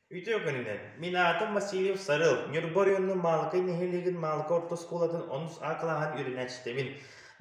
Үтүө күнүнэн! Мин аатым Васильев Сарыл, Ньурба оройуонун Маалыкай нэһилиэгин Маалыкай орто оскуолатын онус А кылааһын үөрэнээччитэбин.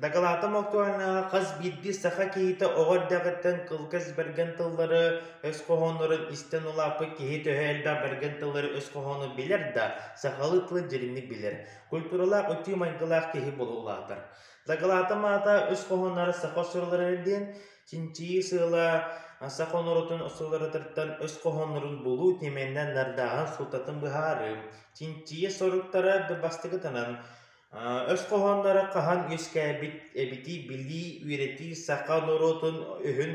Дакылаатым актуальнаҕа хас биирдии саха киһитэ оҕо эрдэҕиттэн кылгас бэргэн тыллары, өс хоһооннорун истэн улааппыт киһи төһө элбэх бэргэн тыллары өс хоһоону билэр да, сахалыы тылы дьириҥник билэр, культуралаах үтүө майгылаах киһи буола улаатар. Дакылаатым аата өс хоһоонноро саха остуоруйалара диэн Чинчийии сыала саха норуотун остуолларыттан өс хоһооннорун булуу тиэмэнэн нардааһын суолтатын быһаарыы. Чинчийии соруктара бастакытынан өс хоһоонноро хаһан үөскээбит эбитий билии, үөрэтии саха норуотун өһүн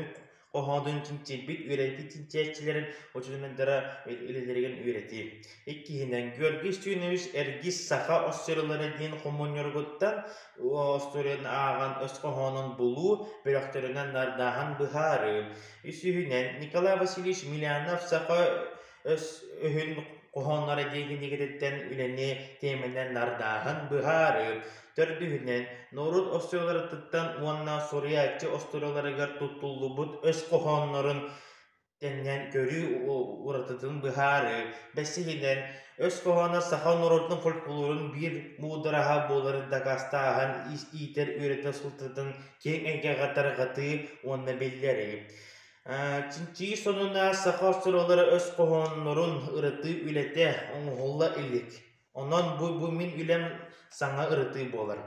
хоһоонун чинчийбит үөрэтии чинчийээччилэрин учуонайдара үлэлэригэр үөрэтии. Иккиһинэн, Георгий Степанович Эргис саха остуоруйалара диэн хомунньуругуттан остуоруйаны ааҕан өс хоһоонун булуу, бөлөхтөрүнэн нардааһын быһаарыы. Үсүһүнэн, Николай Васильевич Милянов саха өс өһүн хоһоонноро диэн кинигэтиттэн үлэни тиэмэнэн нардааһын быһаарыы. Төрдүһүнэн, норуот остуоруйаларыттан уонна суруйааччы остуоруйаларыгар туттуллубут өс хоһооннорун тэҥнээн көрүү уратытын быһаарыы. Бэсиһинэн, өс хоһооно саха норуотун фольклорун биир муудараһа буоларын дакаастааһын, иитэр үөрэтэр суолтатын киэҥ эйгэҕэ тарҕатыы уонна биллэрии. Чинчийии сонуна саха остуоруйалара өс хоһооннорун ырытыы үлэтэ оҥоһулла илик. Онон бу мин үлэм саҥа ырытыы буолар.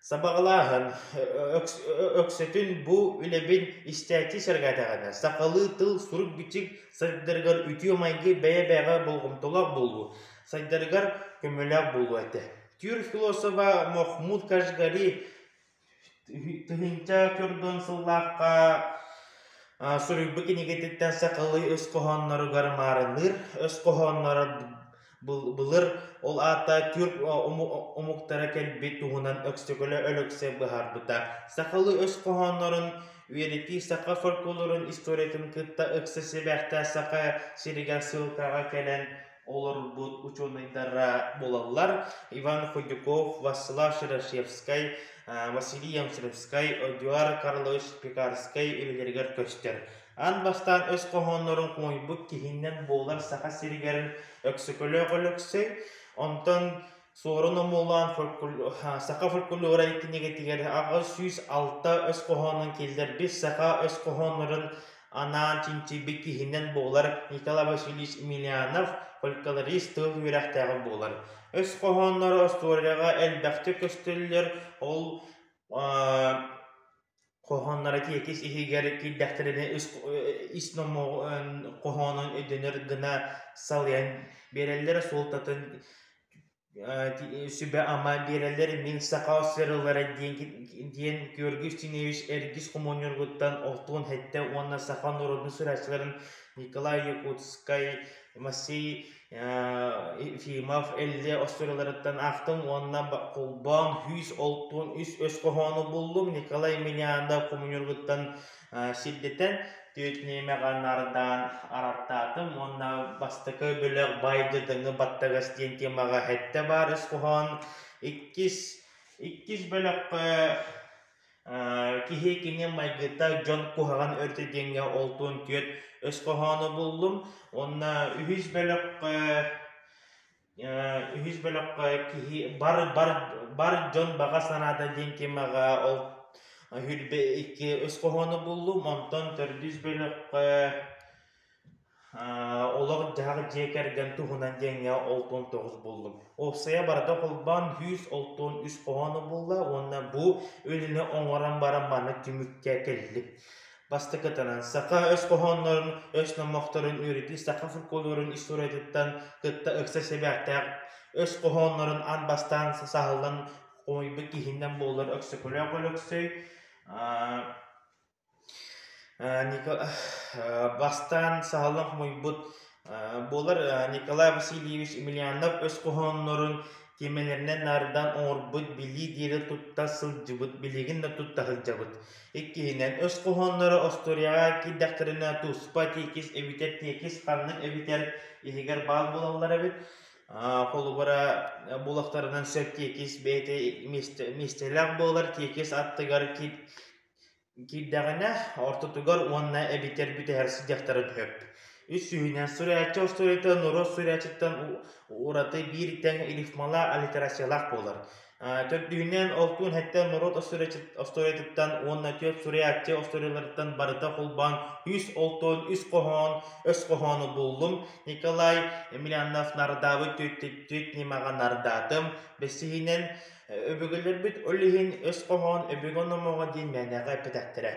Сабаҕалааһын өксөтүн бу үлэбин истээччи сэргээтэҕинэ, сахалыы тыл сурук-бичик сайдарыгар үтүө майгы бэйэ-бэйэҕэ болҕомтолоох буолуу, сайдарыгар көмөлөөх буолуо этэ. Түүр философа Мохмуд Кашгари Тыһыынча көрдөн сыллаахха суруйбут кинигэтиттэн сахалыы өс хоһоонноругар маарынныыр өс хоһоонноро былыр ол аата түүр омуктара кэлбит туһунан Өксөкөлө Өлөксөй быһаарбыта. Сахалыы өс хоһооннорун үөрэтии саха фольклорун историятын кытта ыкса сибээстээх Саха сиригэр ссылкаҕа кэлэн олорбут учуонайдара буолаллар Иван Худяков, Василав Широшевскай, Василий Ямцевскай, Эдуард Карлович Пекарскай үлэлэригэр көстөр. Аан бастаан өс хоһооннорун хомуйбут киһинэн буолар Саха сиригэр Өксөкөлөөх Өлөксөй, онтон Суорун Омоллоон Саха фольклора кинигэтигэр 806 өс хоһоонун киллэрбит саха өс хоһооннорун анаан чинчийбит киһинэн буолар Николай Васильевич Емельянов фольклорист тыл үөрэхтээҕэ буолар. Өс хоһоонноро остуоруйаҕа элбэхтик көстөллөр, ол хоһоонноро тиэкис иһигэр киирдэхтэринэ ис номоҕун хоһоонун өйдөнөр гына салайан биэрэллэр суолтатын сүбэ-ама биэрэллэр мин саха сырылара диэн Георгий Устинович Эргис хомунньуругуттан алтуон сэттэ уонна саха норуотун суруйааччыларын Николай Якутскай, Моисей Ефимов Эллэ остуоруйаларыттан аахтым уонна холбоон 163 өс хоһоону буллум. Николай Емельянов хомунньуругуттан сирдэтэн түөрт ньиэмэҕэ наардаан араттаатым уонна бастакы бөлөх баай дьадаҥы баттагас диэн темаҕа сэттэ баар өс хоһоон. Иккис иккис бөлөххө Киһи кини майгыта дьон куһаҕан өрүтэ диэҥҥэ 64 өс хоһоону буллум уонна үһүс бөлөххө киһи бар бар бар дьон баҕа санаата диэн темаҕа ол 22 өс хоһоону буллум, онтон төрдүс бөлөххө Олох-дьаһах дьиэ кэргэн туһунан диэҥҥэ 69 буллум. Уопсайа барыта холбоон 163 хоһоону булла уонна бу үлэни оҥорон баран маннык түмүккэ кэллим. Бастакытынан, саха өс хоһооннорун, өс номохторун үөрэтии саха фольклорун историятыттан кытта ыкса сибээстээх өс хоһооннорун аан бастаан саһыллан хомуйбут киһинэн буолар Өксөкүлээх Өлөксөй Бастаан саһыллан хомуйбут буолар Николай Васильевич Емельянов өс хоһооннорун тиэмэлэринэн наардаан оҥорбут билии диэри тутта сылдьыбыт, билигин да тутта сылдьабыт. Иккиһинэн, өс хоһоонноро остуоруйаҕа киирдэхтэринэ туспа тиэкис эбэтэр тиэкис ханнык эбэтэр иһигэр баар буолаллар эбит. Холобура, буолахтарынан сөп тиэкис бэйэтэ миэстэлээх буолар, тиэкис аттыгар киирдэҕинэ, ортотугар уонна эбэтэр бүтэһэр сыдьахтарын сөп. Үсүһүнэн, суруйааччы остуоруйата норуот суруйааччыттан ураты биир тэҥ рифмалаах аллитерациялаах буолар. Төрдүһүнэн, олтуун хэттэн норуот остуоруйатыттан уонна түөрт суруйааччы остуоруйаларыттан барыта холбоон үс олтуон үс хоһоон өс хоһоону буллум. Николай Емельянов нардаабыт түөрт ньымаҕа нардаатым. Бэсиһинэн, өбүгэлэрбит ол иһин өс хоһоон өбүгэ номоҕо диэн мээнэҕэ эппэтэхтэрэ.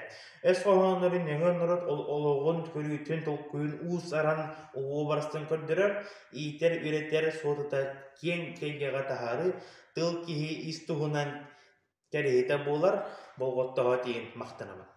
Өс хоһооннорун нөҥүө норуот олоҕун көрүүтүн, толкуйун уус-аран уобарастан көрдөрөр, иитэр-үөрэтэр суолтата киэҥ эйгэҕэ таһаарыы, тыл киһи ис туһунан кэриһитэ буолар, болҕомтоҕо тиийэн махтанабын.